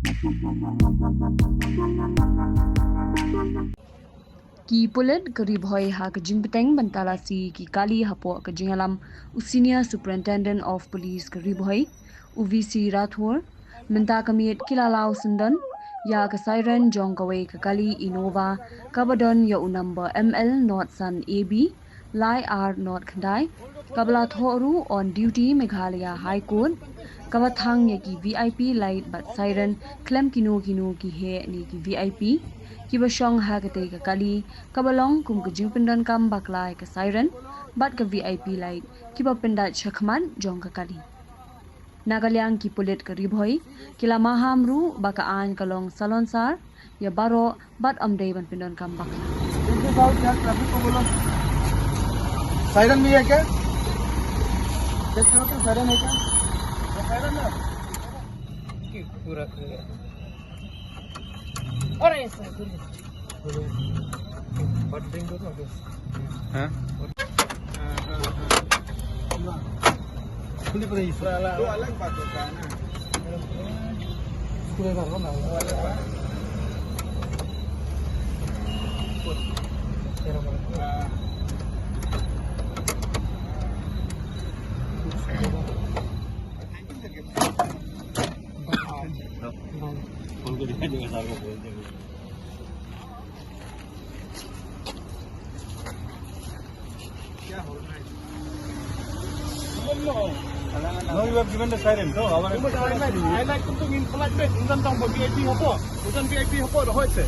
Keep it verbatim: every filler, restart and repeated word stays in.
Ki pulit ka Ri Bhoi ha ka jingpyrshang ban talasi ki kali hapoh ka jingïalam u Senior Superintendent of Police ka Ri Bhoi, u V C Rathore, mynta ka miet ki la law syndon ïa ka siren jong kawei ka kali Innova kaba don ïa u number M L not san A B lai ar not khyndai, kaba la thoh ruh on duty Meghalaya High Court, kaba thang ïa ki V I P light bad siren khlem kino kino ki heh ne ki V I P kiba shong ha katei ka kali, kaba long kum ka jingpyndonkam bakla ïa ka siren bad ka V I P light kiba pyndait shakhmat jong ka kali. Na ka liang ki pulit ka Ri Bhoi ki la maham ruh ba ka aiñ ka long salonsar ïa baroh bad ym dei ban pyndonkam bakla. देखो साहब, क्या ट्रैफिक को बोलो, सायरन भी है क्या? चेक करो तो सायरन है क्या? सायरन है। पूरा clear। अरे सर, दूर। बट देंगे तो। हाँ। खुले पड़े इस। तो अलग बात होता है ना। खुले बात होता है। No, you have given the siren. No, our I like to think in flight, man. Ujan tang V I P hapo. Ujan V I P hapo, the hoise.